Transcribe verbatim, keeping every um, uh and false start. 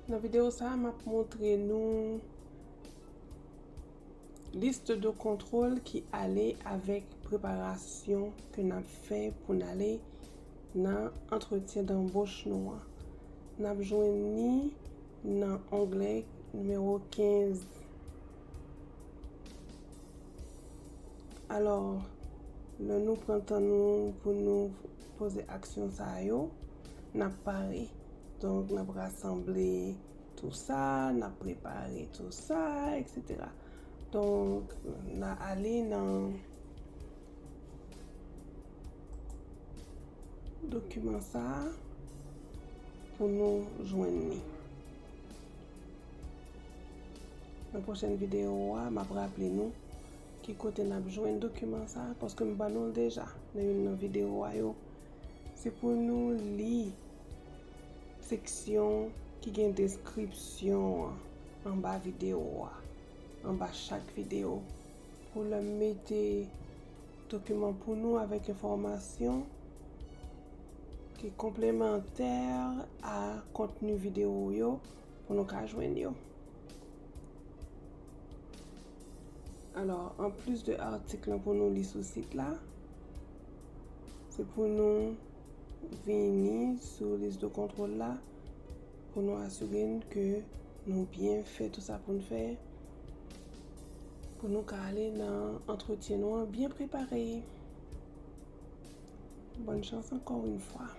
Nan videyo sa a, m ap montre nou liste de contrôle ki ale avèk preparasyon ke n ap fè pou n ale nan antretyen danboch nou an. N ap jwenn li nan onglè nimewo kenz. Alò, lè nou pran tan nou pou nou poze aksyon sa yo, n ap pare. Donk, n ap rasanble tou sa, n ap prepare tou sa, etsetera. Donk, n a ale nan dokiman sa a pou nou jwenn li. Nan pwochèn videyo a, m ap raple nou ki kote n ap jwenn dokiman sa a, paske m ban nou l deja nan youn nan videyo a yo. Se pou nou li seksyon ki gen deskripsyon an anba videyo a, anba chak videyo, pou lè m mete dokiman pou nou avèk enfòmasyon ki konplemantè a kontni videyo yo pou nou ka jwenn yo. Alò, anplis de atik lan pou nou li sou sit la, se pou nou vini sou lis de kontwòl la pou nou asire n ke nou byen fè tout sa pou n fè, pou nou ka ale nan antretyen nou an byen prepare. Bòn chans ankò yon fwa.